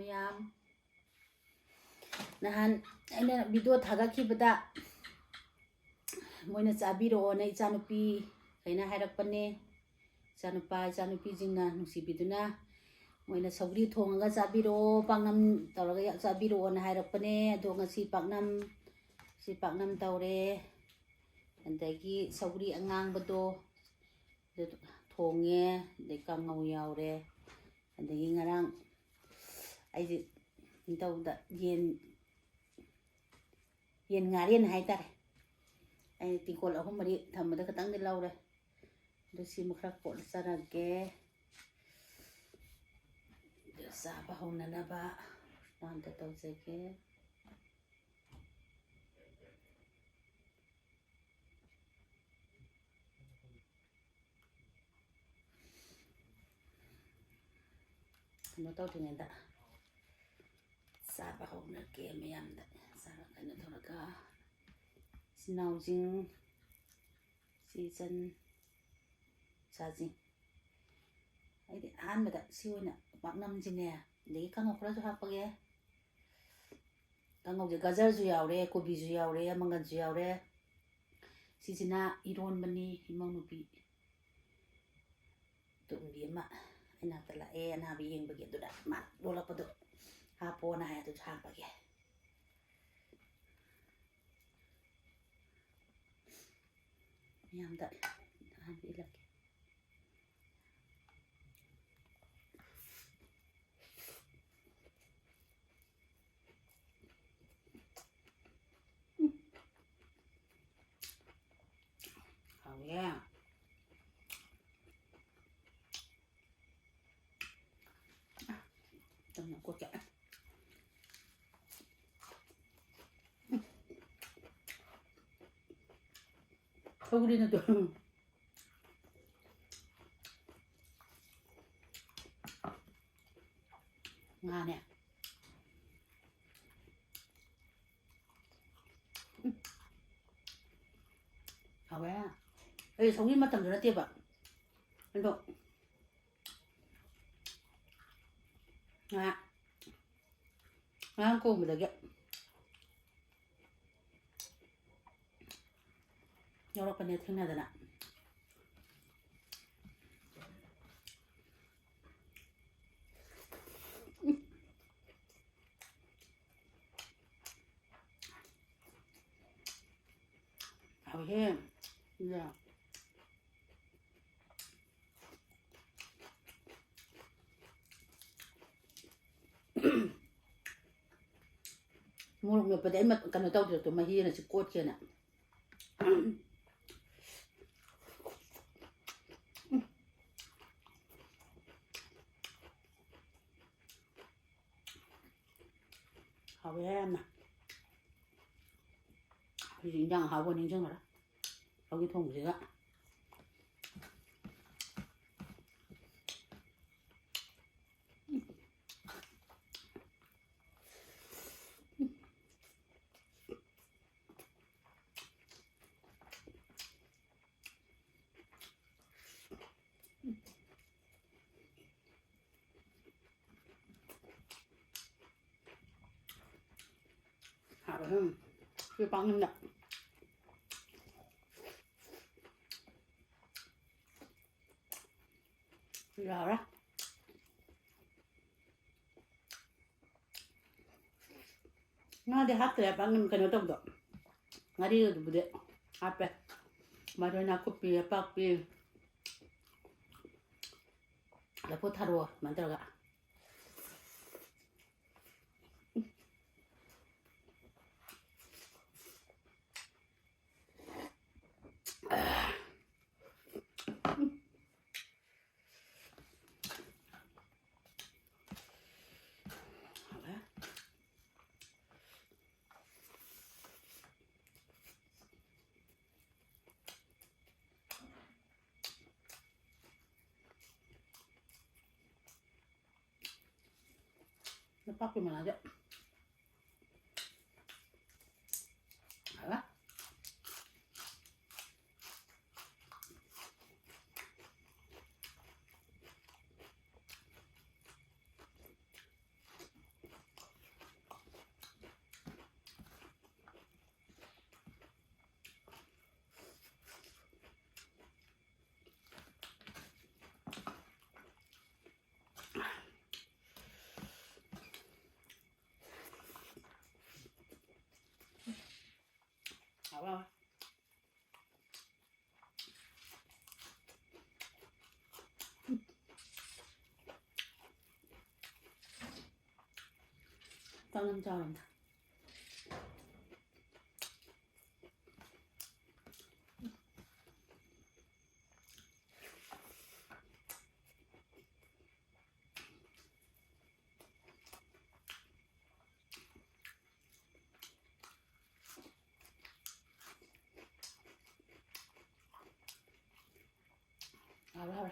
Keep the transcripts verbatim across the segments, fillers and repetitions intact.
ꯌꯥꯝ ꯅꯍꯥꯟ ꯑꯩꯅ ꯚꯤꯗꯤꯑꯣ ꯊꯥꯒꯠꯈꯤꯕꯗ ꯃꯣꯏꯅ ꯆꯥꯕꯤꯔꯛꯑꯣꯅ ꯏꯆꯥꯅꯨꯄꯤꯈꯩꯅ ꯍꯥꯏꯔꯛꯄꯅꯦ꯫ ꯏꯆꯥꯅꯨꯄꯥ ꯏꯆꯥꯅꯨꯄꯤꯁꯤꯡꯅ ꯅꯨꯡꯁꯤꯕꯤꯗꯨꯅ ꯃꯣꯏꯅ ꯁꯧꯒ꯭ꯔꯤ ꯊꯣꯡꯉꯒ ꯆꯥꯕꯤꯔꯛꯑꯣ, ꯄꯥꯛꯅꯝ ꯇꯧꯔꯒ ꯆꯥꯕꯤꯔꯛꯑꯣꯅ ꯍꯥꯏꯔꯛꯄꯅꯦ꯫ ꯑꯗꯣ ꯉꯁꯤ ꯄꯥꯛꯅꯝ, ꯉꯁꯤ ꯄꯥꯛꯅꯝ ꯇꯧꯔꯦ꯫ ꯑꯗꯒꯤ ꯁꯧꯒ꯭ꯔꯤ ꯑꯉꯥꯡꯕꯗꯣ ꯑꯗꯨ ꯊꯣꯡꯉꯦ꯫ ꯑꯗꯩ ꯀꯥꯡꯉꯧ ꯌꯥꯎꯔꯦ꯫ ꯑꯗꯒꯤ ꯉꯔꯥꯡ ꯑꯩꯁꯦ ꯅꯤꯡꯊꯧꯗ ꯌꯦꯟ, ꯌꯦꯟ ꯉꯥꯔꯦꯟ ꯍꯥꯏꯇꯥꯔꯦ꯫ ꯑꯩ ꯇꯤꯡꯀꯣꯜ ꯑꯍꯨꯝ ꯃꯔꯤ ꯊꯝꯕꯗ ꯈꯤꯇꯪꯗꯤ ꯂꯧꯔꯦ꯫ ꯑꯗꯨ ꯁꯤꯃ ꯈꯔ ꯀꯣꯠꯂ ꯆꯥꯔꯒꯦ꯫ ꯑꯗꯨ ꯆꯥꯕ ꯍꯧꯅꯅꯕ ꯑꯝꯇ ꯇꯧꯖꯒꯦ꯫ ꯀꯩꯅꯣ ꯇꯧꯗ꯭ꯔꯤꯉꯩꯗ ꯆꯥꯕ ꯍꯧꯅꯔꯒꯦ ꯃꯌꯥꯝꯗ꯫ ꯆꯥꯕ ꯀꯩꯅꯣ ꯇꯧꯔꯒ ꯏꯆꯤꯟ ꯏꯅꯥꯎꯁꯤꯡ ꯁꯤ ꯆꯟ ꯆꯥꯁꯤ꯫ ꯑꯩꯗꯤ ꯑꯍꯥꯟꯕꯗ ꯁꯤ ꯑꯣꯏꯅ ꯄꯥꯛꯅꯝꯁꯤꯅꯦ, ꯑꯗꯒꯤ ꯀꯥꯡꯉꯧ ꯈꯔꯁꯨ ꯍꯥꯞꯄꯒꯦ꯫ ꯀꯥꯡꯉꯧꯁꯦ ꯒꯖꯔꯁꯨ ꯌꯥꯎꯔꯦ, ꯀꯣꯕꯤꯁꯨ ꯌꯥꯎꯔꯦ, ꯃꯪꯒꯟꯁꯨ ꯌꯥꯎꯔꯦ꯫ ꯁꯤꯁꯤꯅ ꯏꯔꯣꯟꯕꯅꯤ, ꯏꯃꯧ ꯅꯨꯄꯤ ꯇꯨꯝꯕꯤ ꯑꯃ ꯑꯩ ꯅꯥꯛꯇ ꯂꯥꯛꯑꯦ ꯑꯅꯥꯕ ꯌꯦꯡꯕꯒꯤ, ꯑꯗꯨꯗ ꯃꯥ ꯂꯣꯜꯂꯛꯄꯗꯣ ꯍꯥꯞꯄꯣꯅ ꯍꯥꯏ, ꯑꯗꯨꯁꯨ ꯍꯥꯞꯄꯒꯦ꯫ ꯃꯌꯥꯝꯗ ꯑꯍꯥꯟꯕ ꯏꯜꯂꯛꯀꯦ꯫ ꯍꯥꯎꯋꯦ꯫ ꯆꯝꯅ ꯀꯣꯠꯀꯦ꯫ ꯁꯧꯒ꯭ꯔꯤꯅ ꯇꯨ-, ꯉꯥꯅꯦ꯫ ꯎꯝ꯫ ꯍꯥꯎꯋꯦ꯫ ꯑꯩ ꯁꯧꯒ꯭ꯔꯤ ꯃꯇꯝꯗꯨ ꯅꯠꯇꯦꯕ꯫ ꯑꯗꯣ ꯉꯥ ꯉꯔꯥꯡ ꯀꯣꯡꯕꯗꯒꯤ ꯌꯧꯔꯛꯄꯅꯦ ꯊꯦꯡꯅꯗꯅ꯫ ꯍꯥꯎꯋꯦꯍꯦ꯫ ꯌꯥ꯫ ꯃꯣꯔꯣꯛ ꯃꯦꯠꯄꯗꯤ ꯑꯩ ꯃ-, ꯀꯩꯅꯣ ꯇꯧꯗ꯭ꯔꯁꯨ ꯃꯍꯤ ꯑꯣꯏꯅ ꯁꯤ ꯀꯣꯠꯀꯦꯅ꯫ ꯍꯥꯎꯋꯦ ꯌꯥꯝꯅ꯫ ꯑꯩꯈꯣꯏꯁꯨ ꯏꯟꯖꯥꯡ ꯑꯍꯥꯎꯕ ꯅꯤꯡꯁꯤꯡꯉꯔꯣꯏ꯫ ꯁꯧꯒ꯭ꯔꯤ ꯊꯣꯡꯕꯁꯤꯒ꯫ ꯍꯥꯎꯋꯦ꯫ ꯁꯤ ꯄꯥꯛꯅꯝꯗ꯫ ꯌꯥꯔꯦ꯫ ꯉꯥꯗꯤ ꯍꯥꯞꯇ꯭ꯔꯦ, ꯄꯥꯛꯅꯝ ꯀꯩꯅꯣ ꯇꯧꯕꯗꯣ꯫ ꯉꯥꯔꯤꯒꯗꯨꯕꯨꯗꯤ ꯍꯥꯞꯄꯦ꯫ ꯃꯔꯣꯏ ꯅꯥꯀꯨꯞꯄꯤ, ꯅꯄꯥꯛꯄꯤ, ꯂꯐꯨ ꯊꯔꯣ ꯑꯗꯨꯃꯥꯏꯅ ꯇꯧꯔꯒ꯫ ꯅꯄꯥꯛꯄꯤ ꯃꯅꯥꯁꯦ꯫ ꯍꯥꯎꯋꯦ꯫ ꯇꯥꯡꯅꯝ ꯆꯥꯔꯝꯗ꯫ ꯍꯥꯎꯔꯦ, ꯍꯥꯎꯔꯦ꯫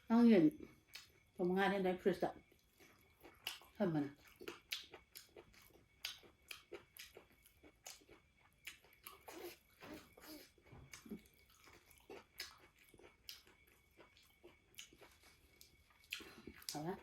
ꯅꯪ ꯌꯦꯟ ꯊꯣꯡ ꯃꯉꯥꯅꯦ ꯅꯣꯏ ꯐ꯭ꯔꯤꯖꯇ ꯊꯝꯕꯅꯦ꯫ ꯍꯥꯎꯔꯦ꯫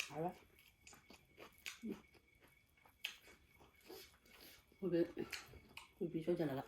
ꯍꯥꯎꯔꯦ꯫ ꯀꯣꯕꯤ, ꯀꯣꯕꯤ ꯁꯣꯏꯖꯜꯂꯒ꯫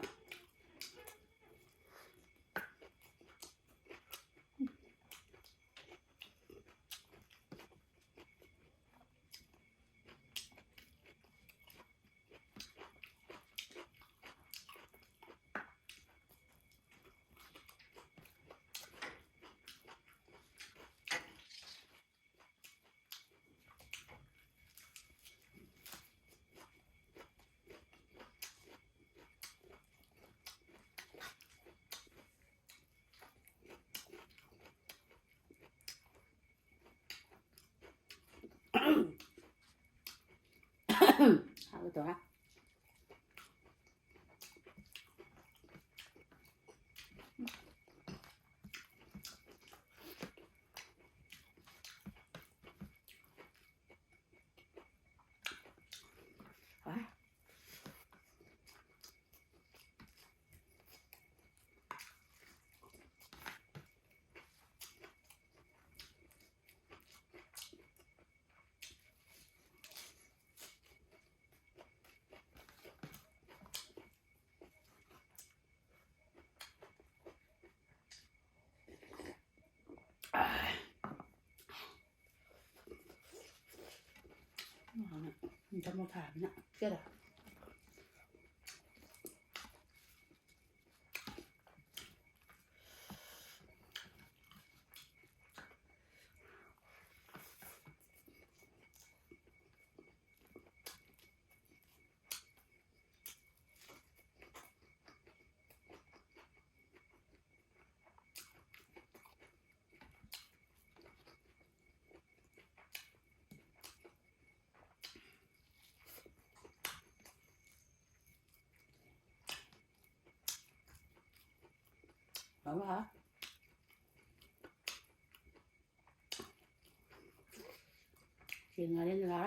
ꯆꯥꯃ ꯊꯥꯔꯕꯅꯤꯅ ꯆꯦꯔ꯫ ꯃꯃꯥ꯫ ꯁꯤ ꯉꯥꯔꯦꯟ ꯉꯥ꯫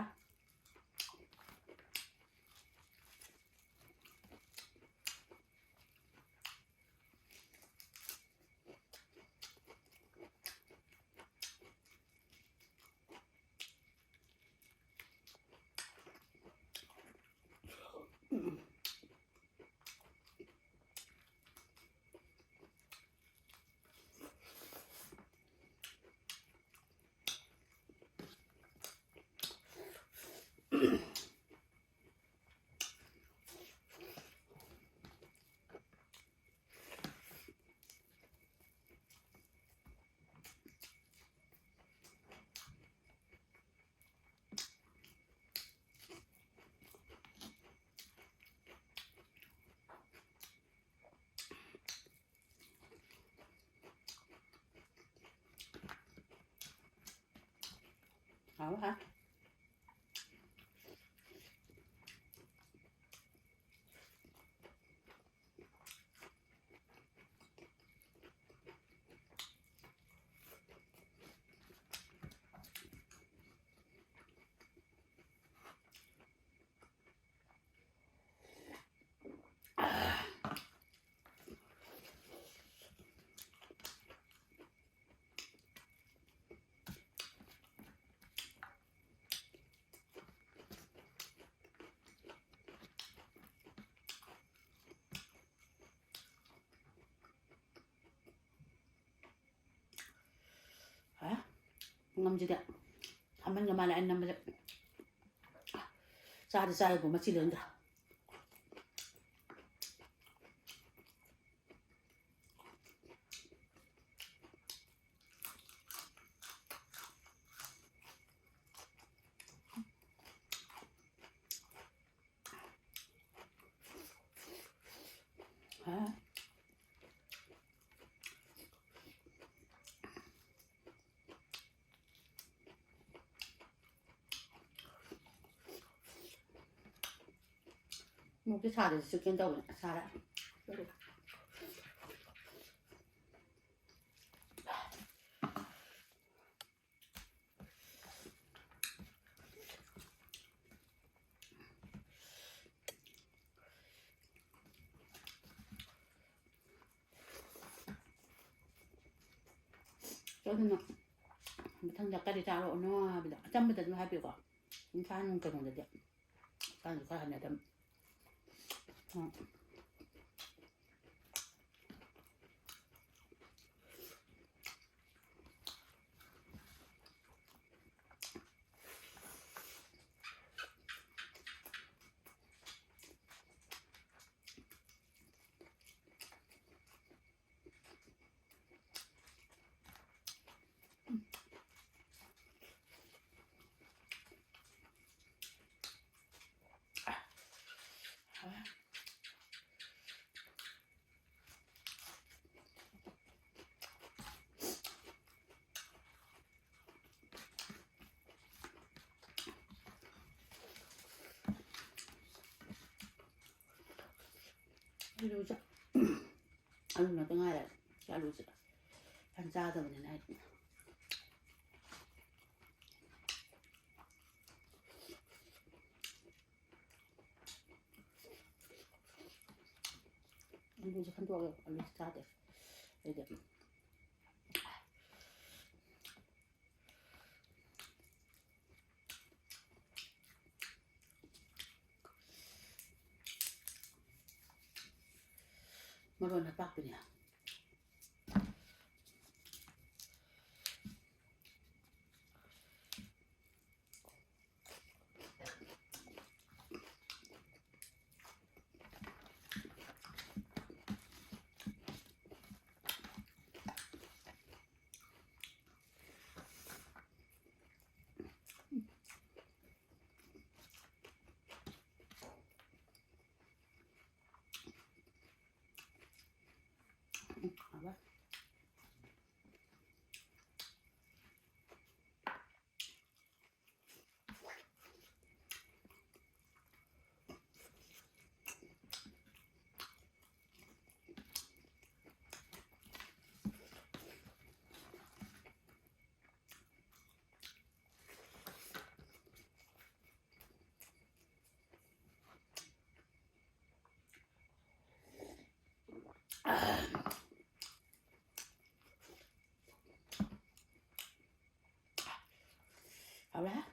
ꯉꯝꯁꯤꯗꯤ ꯁꯥꯃꯟꯒ ꯃꯥꯜꯂꯦ ꯑꯩꯅ ꯅꯝꯕꯁꯦ꯫ ꯆꯥꯗꯤ ꯆꯥꯏꯕꯨ ꯃꯆꯤ ꯂꯩꯔꯝꯗ꯭ꯔꯦ꯫ ꯍꯥ? ꯃꯣꯔꯣꯛꯇꯤ ꯁꯥꯗ꯭ꯔꯗꯤ ꯆꯤꯛꯀꯦꯅ ꯇꯧꯕꯅꯦ꯫ ꯁꯥꯔꯦ꯫ ꯑꯗꯨꯅ ꯃꯊꯪꯗ ꯀꯔꯤ ꯆꯥꯔꯛꯑꯣꯅꯣ ꯍꯥꯏꯕꯗꯣ ꯑꯆꯝꯕꯗ ꯑꯗꯨꯝ ꯍꯥꯏꯕꯤꯌꯨꯀꯣ꯫ ꯏꯟꯁꯥꯡ ꯀꯩꯅꯣꯗꯗꯤ ꯏꯟꯁꯥꯡꯁꯨ ꯈꯔ ꯍꯟꯅꯗꯝ꯫ ꯎꯝ꯫ ꯑꯂꯨꯁꯦ, ꯑꯂꯨ ꯉꯥꯛꯇ ꯉꯥꯏꯔꯦ꯫ ꯁꯤ ꯑꯂꯨꯁꯦ ꯌꯥꯝ ꯆꯥꯗꯕꯅꯤꯅ ꯑꯩ꯫ ꯑꯂꯨꯁꯦ ꯈꯟꯗꯣꯛꯑꯒꯦ꯫ ꯑꯂꯨꯁꯦ ꯆꯥꯗꯦ ꯑꯩꯗꯤ꯫ ꯃꯔꯣꯏ ꯅꯄꯥꯛꯄꯤꯅꯦ꯫ ꯍꯥꯎꯔꯦ꯫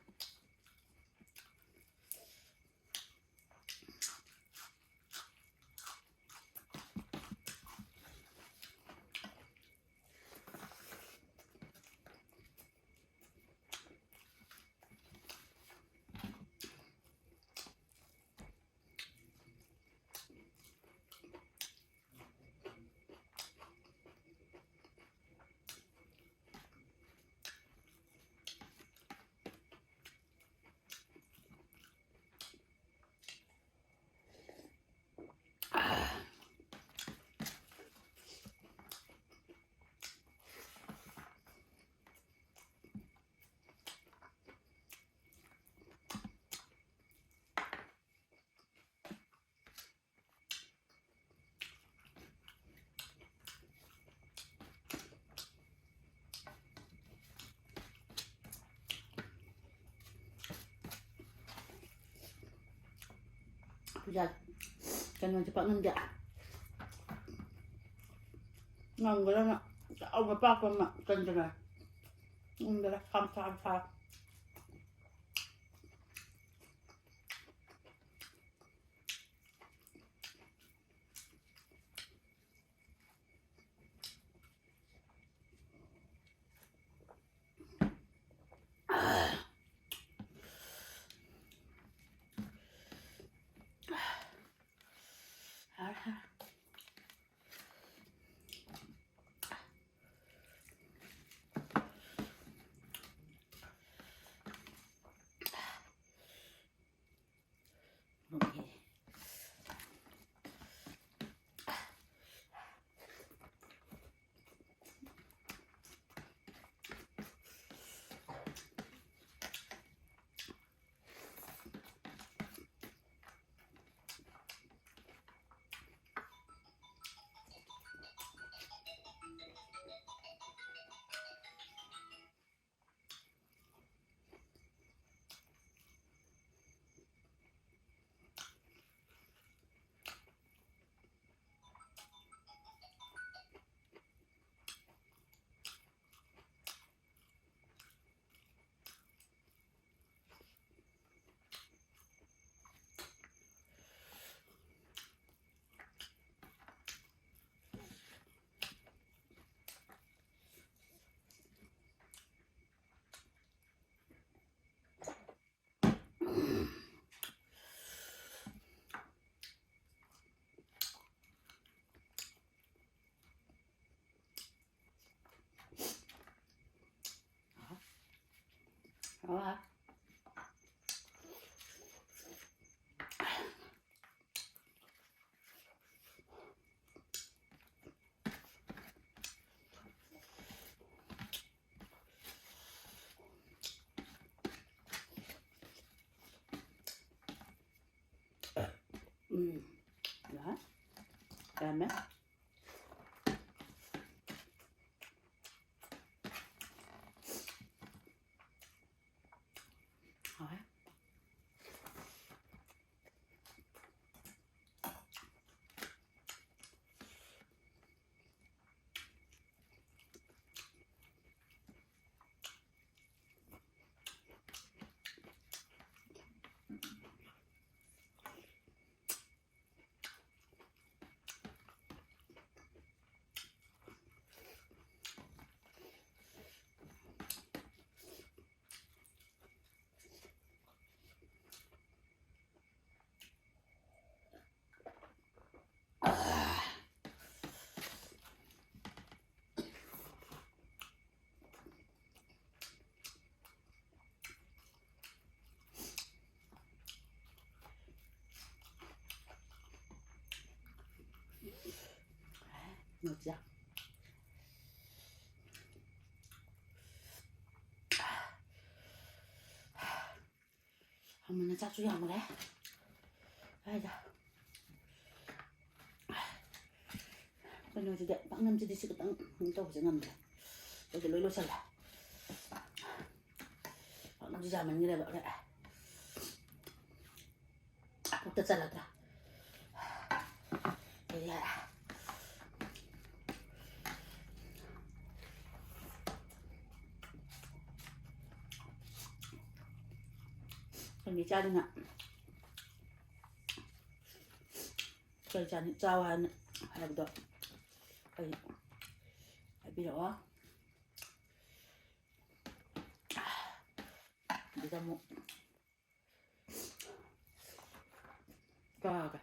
ꯄꯨꯖꯥ, ꯀꯩꯅꯣꯁꯦ ꯄꯥꯛꯅꯝꯁꯦ ꯉꯝꯒꯗ꯭ꯔꯅ ꯆꯥꯎꯅ ꯄꯥꯛꯄ ꯑꯃ ꯆꯟꯗꯅ ꯉꯝꯗꯔꯦ꯫ ꯈꯥꯝ ꯁꯥ ꯁꯥ꯫ ꯎꯝ, ꯌꯥꯔꯦ꯫ ꯌꯥꯝꯃꯦ꯫ ꯍꯥꯎꯔꯦ꯫ ꯌꯣꯠꯁꯦ꯫ ꯍꯥꯎꯃꯟꯅ ꯆꯥꯛꯁꯨ ꯌꯥꯝꯈ꯭ꯔꯦ꯫ ꯀꯥꯏꯗ? ꯀꯩꯅꯣꯁꯤꯗꯤ, ꯄꯥꯛꯅꯝꯁꯤꯗꯤ ꯁꯤ ꯈꯤꯇꯪ ꯇꯧꯕꯁꯦ ꯉꯝꯗ꯭ꯔꯦ꯫ ꯑꯇꯩꯗꯤ ꯂꯣꯏ ꯂꯣꯏꯁꯜꯂꯦ꯫ ꯄꯥꯛꯅꯝꯁꯤ ꯌꯥꯝꯃꯟꯈ꯭ꯔꯦꯕ꯫ ꯄꯨꯛꯇ ꯆꯜꯂꯗ꯭ꯔꯥ? ꯑꯗꯨ ꯌꯥꯔꯦ꯫ ꯑꯩꯈꯣꯏ ꯃꯤꯆꯥꯗꯨꯅ ꯀꯔꯤ ꯆꯥꯅꯤꯡ ꯆꯥꯎ ꯍꯥꯏꯅ ꯍꯥꯏꯕꯗꯣ ꯑꯩ ꯍꯥꯏꯕꯤꯔꯛꯑꯣ꯫ ꯑꯗꯨꯗ ꯑꯃꯨꯛ ꯆꯥꯒꯦ꯫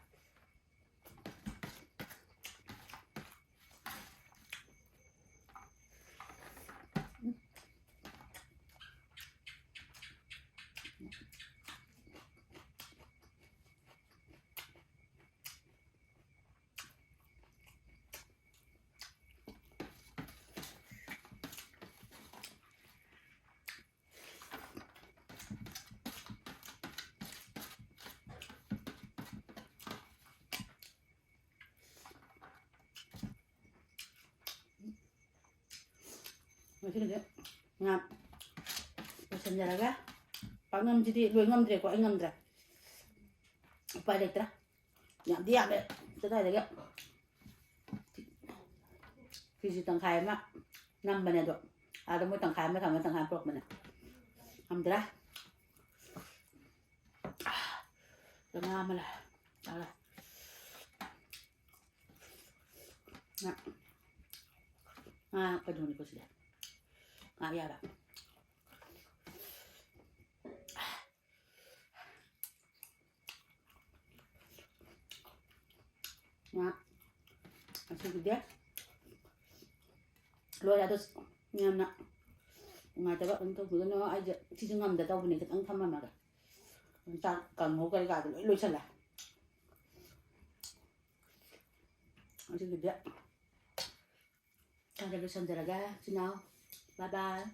ꯉꯁꯤꯒꯤꯗꯤ ꯉꯥ ꯂꯣꯏꯁꯤꯟꯖꯔꯒꯦ꯫ ꯄꯥꯛꯅꯝꯁꯤꯗꯤ ꯂꯣꯏ ꯉꯝꯗ꯭ꯔꯦꯀꯣ, ꯑꯩ ꯉꯝꯗ꯭ꯔꯦ, ꯎꯄꯥꯏ ꯂꯩꯇ꯭ꯔꯦ꯫ ꯌꯥꯝꯗꯤ ꯌꯥꯝꯃꯦ꯫ ꯀꯗꯥꯏꯗꯒꯤ ꯀꯦ ꯖꯤ ꯇꯪꯈꯥꯏ ꯑꯃ ꯅꯝꯕꯅꯦ ꯑꯗꯣ, ꯑꯥꯗ ꯃꯣꯏ ꯇꯪꯈꯥꯏ ꯑꯃ ꯊꯝꯃ ꯇꯪꯈꯥꯏ ꯑꯃ ꯄꯨꯔꯛꯄꯅꯦ꯫ ꯉꯝꯗ꯭ꯔꯦ꯫ ꯉꯥ ꯑꯃ ꯂꯩ꯫ ꯆꯥꯔꯦ꯫ ꯉꯥ, ꯉꯥ ꯀꯩꯅꯣꯅꯤꯀꯣ ꯁꯤꯗꯤ꯫ ꯉꯥ ꯑꯌꯥꯏꯕ꯫ ꯉꯥ ꯑꯁꯤꯒꯤꯗꯤ ꯂꯣꯏꯔꯦ꯫ ꯑꯗꯣ ꯌꯥꯝꯅ ꯅꯨꯡꯉꯥꯏꯇꯕ ꯀꯩꯅꯣ ꯇꯧꯕꯤꯒꯅꯨ꯫ ꯑꯩꯁꯦ ꯁꯤꯁꯨ ꯉꯝꯗ ꯇꯧꯕꯅꯦ, ꯈꯤꯇꯪ ꯊꯝꯃꯝꯃꯒ꯫ ꯆꯥꯛ ꯀꯥꯡꯍꯧ ꯀꯔꯤ ꯀꯥꯗꯣ ꯂꯣꯏ ꯂꯣꯏꯁꯜꯂꯦ꯫ ꯑꯁꯤꯒꯤꯗꯤ ꯆꯥꯛꯁꯦ ꯂꯣꯏꯁꯟꯖꯔꯒꯦ, ꯏꯆꯤꯟ ꯏꯅꯥꯎ꯫ Bye bye꯫